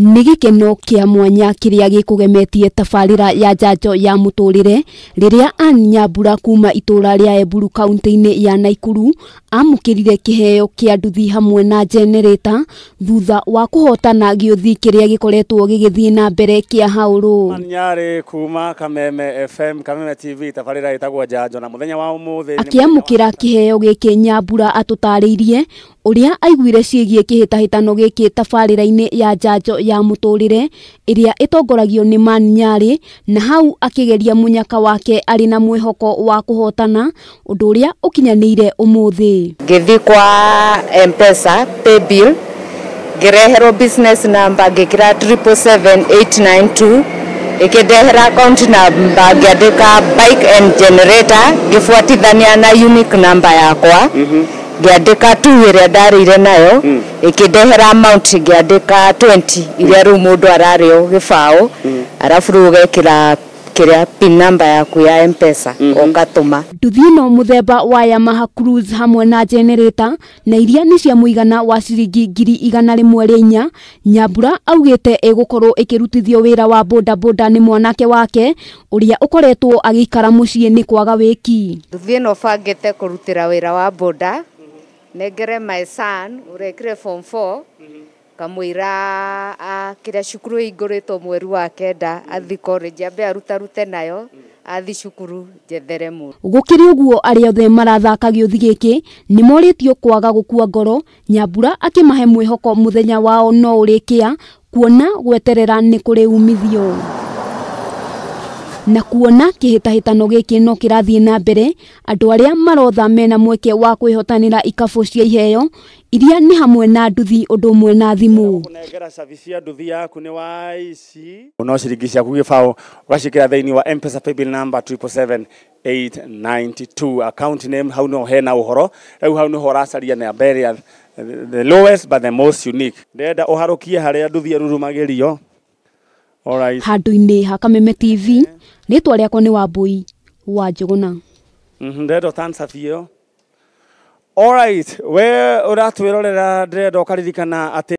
Nĩ gĩkeno kĩa mwanya kĩrĩa gĩkũgemetie tabarĩra ya njanjo ya mũtũrĩre rĩrĩa Ann Nyambura kuma itũra rĩa Eburu kaunti-inĩ ya Naikuru amũkĩrire kĩheo kĩa nduthi hamwe na generator thutha wa kũhotana gĩũthi kĩrĩa gĩkoretwo gĩgĩthiĩ na mbere kĩa Haũrũ. Nyarĩ kuma Kameme FM, Kameme TV, tabarĩra ĩtagwo njanjo na mũthenya wa ũmũthĩ. Akĩamũkĩra kĩheo gĩkĩ, Nyambura atũtarĩirie ũrĩa aiguire ciĩgiĩ kĩhĩtahĩtano gĩkĩ tabarĩra-inĩ ya njanjo ya mũtũrĩre ĩrĩa ĩtongoragio nĩ Man Nyarĩ, na hau akĩgeria mũnyaka wake arĩ na mwĩhoko wa kũhotana, ũndũ ũrĩa ũkinyanĩire ũmũthĩ. Ngĩthiĩ kwa Mpesa paybill, ngĩreherwo business number, ngĩkĩra 777892, ĩkĩndehera account number, ngĩandĩka bike and generator, ngĩbuatithania na unique number yakwa, ngĩandĩka 2 ĩrĩa ndarĩire nayo, ĩkĩndehera amount, ngĩandĩka 20 iria rĩu mũndũ ararĩo gĩbaũ, arabu rĩu ũgekĩra kĩrĩa pin number yaku ya Mpesa, ũgatũma. Nduthi ĩno mũthemba wa Yamaha Cruise hamwe na generator na iria nĩ cia mũigana wa ciringi 104,000, Nyambura augĩte ĩgũkorwo ĩkĩrutithio wĩra wa boda boda nĩ mwanake wake ũrĩa ũkoretwo agĩikara mũciĩ nĩ kwaga wĩki. Nduthi ĩno bangĩte kũrutĩra wĩra wa boda, nengere my son ũrekire form 4, kamũira kĩrĩa cukuru ĩhingũrĩtwo mweri wa 9 athi college, ambe arutarute nayo athi cukuru njethere mũndũ. Gũkĩrĩ ũguo, arĩa othe marathaka gĩũthi gĩkĩ nĩ morĩtio kwaga gũkua ngoro, Nyambura akĩmahe mwĩhoko mũthenya wao no ũrĩkĩa, kuona gweterera nĩ kũrĩ umithio. Na kuona kĩhĩtahĩtano gĩkĩ no kĩrathiĩ na mbere, andũ arĩa marotha mena mweke wa kwĩhotanĩra ikabũ cia iheo iria nĩ hamwe na nduthi ũndũ ũmwe na thimũ. Kũnengera cabi cia nduthi yaku nĩ wa ici no ciringi ciaku gĩbaũ, ũgacikĩra thĩinĩ wa Mpesa paybill number 777892, account name hau no hena ũhoro rĩu, hau nĩho ũracaria namba ĩrĩa the lowest but the most unique. Ndĩrenda ũharũkie harĩa nduthi ĩrurumagĩrio. Alright. Handũ-inĩ ha Kameme TV, rĩtwa rĩakwa nĩ Wambui wa Njũgũna. Ndĩrenda ũtancabi ĩyo. Alright, we ũratwĩrorera, ndĩrenda ũkaririkana atĩ